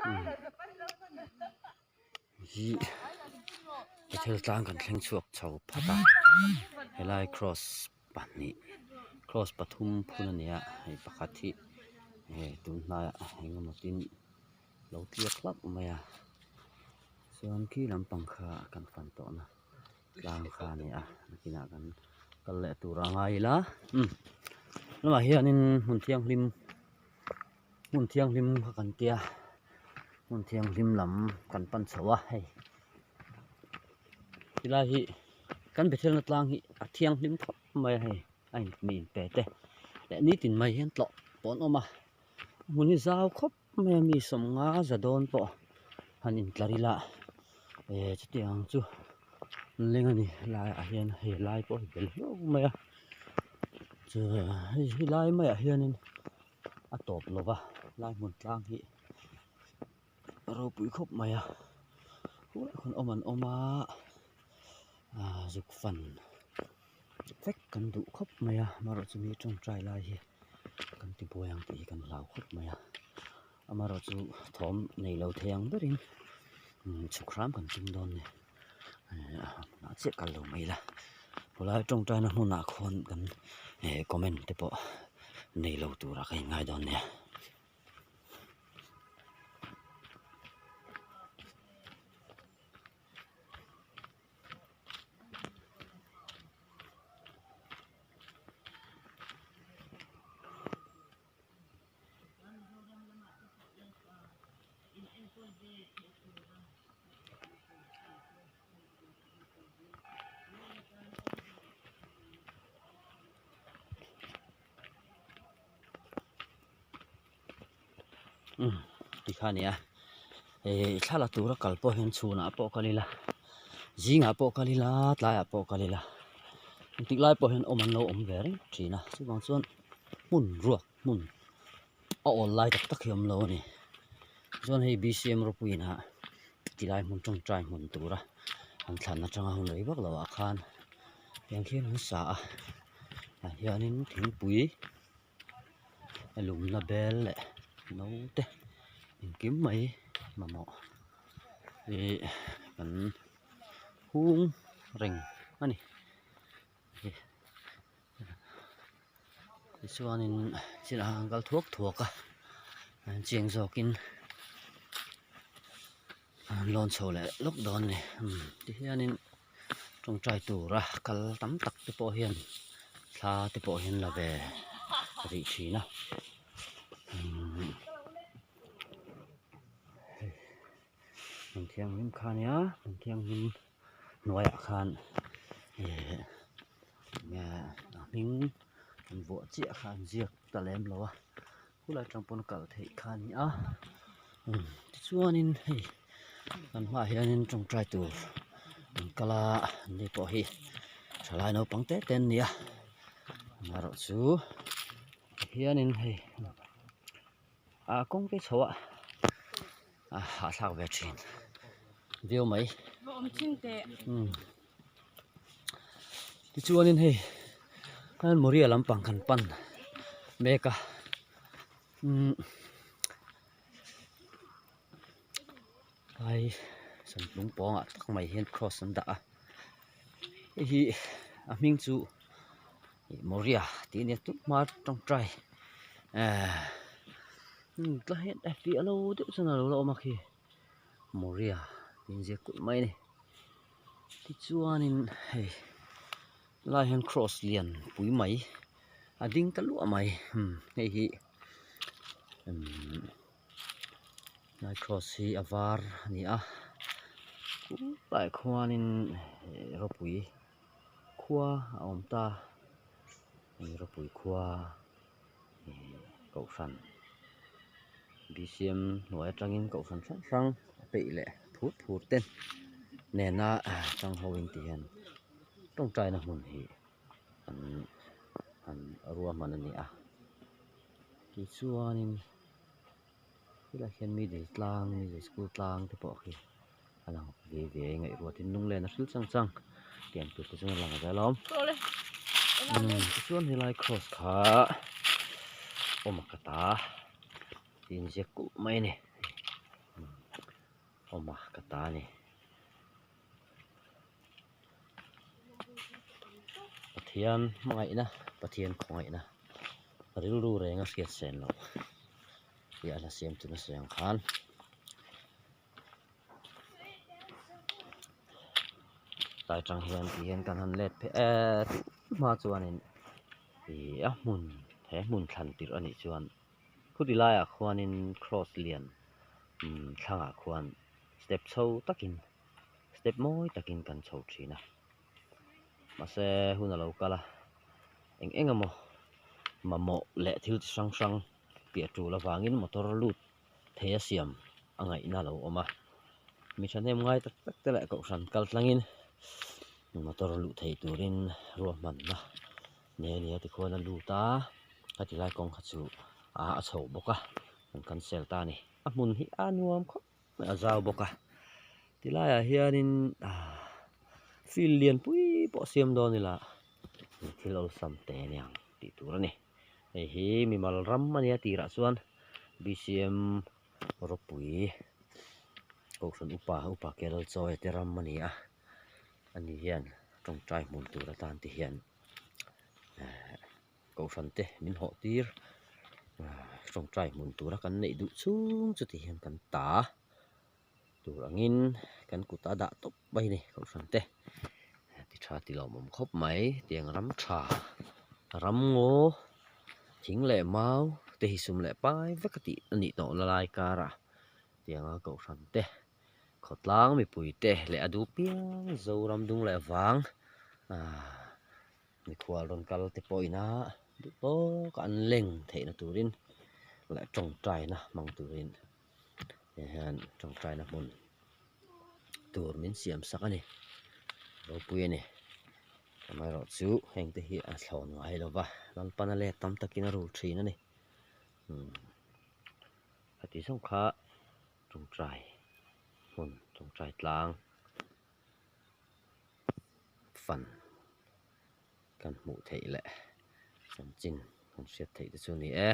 Hi Bethel tlang kan thleng chhuak chho phat a helai cross pahnih cross pathum phun a ni a hei pakhat hi eh tun hnaiah eng emaw tin lo tliak hlauh mai a chuan khi lampang kha kan fan tawh na tlang kha a ni a nakinah kan kal leh tur a ngai ila umm lamah hianin hmun thianghlim. Hmun thianghlim kha kan tia hmun thianghlim lam kan pan chho a hei tilai hi kan Bethel-na tlang hi a thianghlim khawp mai a hei a in mi inpe te leh nitin mai hian tlawh pawh an awm a hmun hi zau khawp mai a mi sawmnga za dawn pawh han intlar ila eh chutiang chu an leng a ni helaiah hian hei lai pawh hi bel hlauh mai a chu hei helai maiah hianin. a tawp lo va lai hmun tlang hi a ropui khawp mai a hun awm an awm a ahh zuk fan vek kan duh khawp mai a amaherawhchu mi tawngtai lai hi kan ti buai ang tih hi kan hlau khawp mai a amaherawhchu thawm nei lo thei ang berin chhuk hram kan tum dawn a ni. Hmunah chiah kal lo mai ila khawlai tawngtaina hmunah khuan kan eh comment te pawh nei lo turah ka inngai dawn nia. Umm tikha a ni a eh thla la tura kal pawh hian chhunah pawh kal ila zingah pawh kal ila tlaiah pawh kal ila engtik lai pawh hian awm an lo awm ve reng thin a chuvang chuan hmun ruak hmun a awl lai tak tak hi a awm lo a ni chuan hei B_C_M rawpuiin ah tilai hmun tawngtai hmun tura an thlan atanga hun rei vak loh ah khan tiang khian an sa a tah hianin thingpui a lumna bel leh naute engkim mai mamawh ih kan hung reng a ni. Tichuanin chinah an kal thuak thuak a an chiang zawkin an lawn chho leh lawk dawn a ni umm tihianin tawngtai tura kal tam tak te pawh hian thla te pawh hi an la ve rih thin a umm hei hmun thianghlim kha a nia hmun thianghlim. hnuaiah khan ihh a hming an vuah chiah kha an ziak ta lem lo a khulai atang pawn kal theih kha a ni a tichuanin hei kan hmaah hianin tawngtai tur an kal a an ni pawh hi thalai naupang te te an ni a amaherawhchu hianin hei ah kawng te chho a. a hahthlak ve thin viau mai umm tichuanin hei Moria lampang kan pan mek a umm lai samtlung pawngah tak mai hian cross an dah a hei hi a hming chu Moria tih a nia tunhma tawngtai ehh. Tlai hian a fiah lo deuh chuan alo la awm a khi Moria tih inziak kulh mai a ni tichuanin hei helai hian cross lian pui mai a ding ta luah mai umm hei hi umm helai cross hi a var a ni a khulaiah khuanin rawpui khua a awm ta rawpui khua. Kohhran B_C_M hnuai atangin kohhran hrang hrang a peih leh phur phur te nena tang ho in ti hian tawngtaina hmun hi an han ruahman a ni a tichuanin helaiah hian middle tlang middle school tlang te pawh khi a lang ve ve a ngaihruatin lunglen a hril chang chang tiang tur te chuan a lang ve alawm umm tichuan helai cross kha awm a ka ta tih inziak kulh mai a ni. Awm a ka ta a ni. Pathian hmangaihna Pathian khawngaihna rilru reng a hriat sen loh tih a hla siam chu nasa ang khan tlai tang hian ti hian kan han let phei eee hma chuanin ih a hmun he hmun thlan tirh a nih chuan. Khuti laiah khuanin cross lian umm thlangah khuan step chho takin step mawi takin kan chho thin a mahse hun a lo kal a eng eng emaw mamawh leh thil chi hrang hrang tih a tul avangin motor lut thei a siam a ngaihna a lo awm a mi thahnem ngai tak tak te leh kohhran kal tlangin motor luh thei turin ruahmanna Nge nia tikhuan a lut a, a ti lai kawng kha chu a chho bawk a, an cancel ta a ni. A hmun hi a nuam khawp mai a zau bawk a, tilaiah hianin field lian pui pawh siam dawn ila thil awlsam te aniang tih tur a ni. Hei hi mimal ram a nia tirah chuan B_C_M ropui kohhran upa upa Kerala chawi te ram a ni a. Ani hian tawngtai hmun tur atan te hian ehh kohhran te min hawh tir tawngtai hmun tura kan neih duh chhung chu ti hian kan ta tur angin kan kut a dah tawp mai a ni kohhran te ti tha ti lawmawm khawp mai tiang ram tha ram ngaw thing leh mau te hi sum leh pai vek a tih a nih tawh na lai karah tianga kohhran te. Khawtlang mipuite leh a duh piang Zoram dung leh vang ahh mikhual rawn kal te pawh ina duh tawk a an leng theihna turin leh tawngtaina hmang turin hei hian tawngtaina hmun tur min siam sak a ni ropui a ni amaherawhchu heng te hi a thlawn ngai lo va Lalpana let tam takin a rul thin a ni umm heti zawng kha. Tawngtai hmun tawngtai tlang fan kan hmuh theih leh chanchin kan hriat theih te chu a ni e.